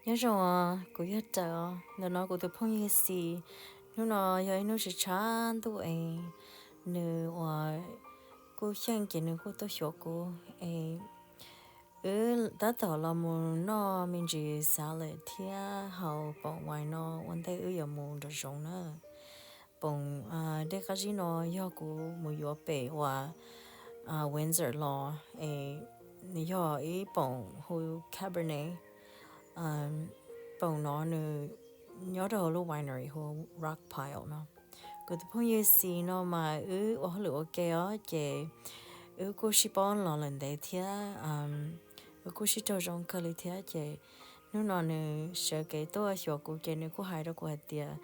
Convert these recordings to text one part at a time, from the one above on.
Nyob zoo, kuv yog Raws os. Ntawm no kuv tus phooj ywg Xis, hnub no yog ib hnub tshav tshav ntuj es nws uas kuj xyeej ces nws kuj tuaj xyuas kuv es wb tab tom los mus noj me ntsis salad thiab haus poom wine no ua ntej wb yuav mus nraum zoov na. Poom dej qab zib no yog kuv mus yuav pem uas Windsor los es nws yog ib poom hu Cabernet. Poom no nws nyob rau hauv lub winery hu Rockpile no. Kuv tus phooj ywg Xis no mas wb ua hauj lwm ua ke os ces wb kuj sib paub los lawm ntev thiab wb kuj sib raug zoo kawg li thiab ces hnub no nws sawv kev tuaj xyuas kuv ces nws kuj hais rau kuv hais tias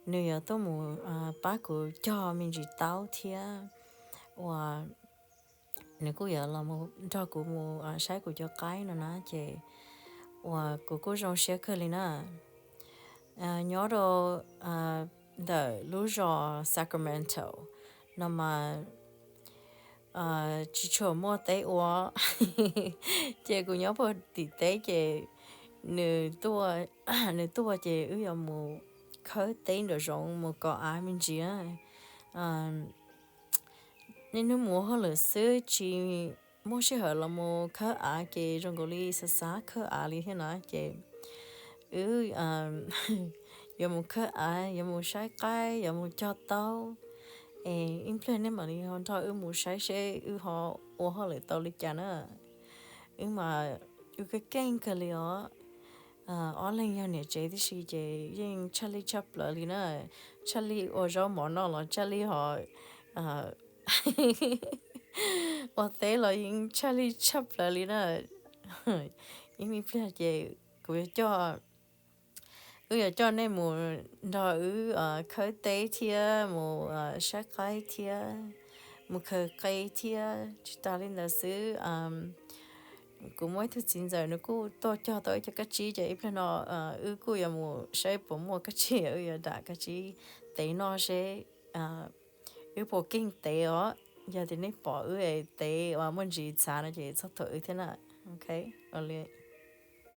nws yuav tuaj mus pab kuv cog me ntsis taub thiab uas nws kuj yuav los nrog kuv mus saib kuv cov qaib no na ces uas kuv kuj zoo siab kawg li na. Nyob rau ntawm lub zos Sacramento no mas tsis tshua muaj teb ua ces kuv nyob puag tim teb ces nws tuaj, nws tuaj ces wb yuav mus khawb teb nraum zoov mus kos av me ntsis. Niaj hnub mus ua hauj lwm xwb tsis muaj sij hawm los mus khawb av ces zoo nkaus li xav xav khawb av li thiab na ces wb yuav mus khawb av, yuav mus saib qaib, yuav mus cog taub es ib pliag nej mam li ho nrog wb mus saib seb wb ho ua hauj lwm tau li cas na. Wb mas wb keej keej kawg li os. Ob leeg yog niam tsev tib si ces yeej tshaj lij tshaj plaws li na, tshaj lij ua zaub mov noj los tshaj lij ho ua teb los yeej tshaj lij tshaj plaws li na. Ib me pliag ces kuv yuav coj, wb yuav coj nej mus nrog wb khawb teb thiab mus saib qaib thiab mus khaws qe thiab. Tsis tas li ntawd xwb, kuv muaj ib tug txiv ntxawm nws kuj tuaj cog tau ib co kab tsib ces ib pliag no wb kuj yuav mus saib puas muaj kab tsib, wb yuav dam kab tsib tev noj seb wb puas keej tev os. Yog tias nej pom wb tev uas muaj ntsis txhav no ces txhob thuam wb thiab na. Ok, ua li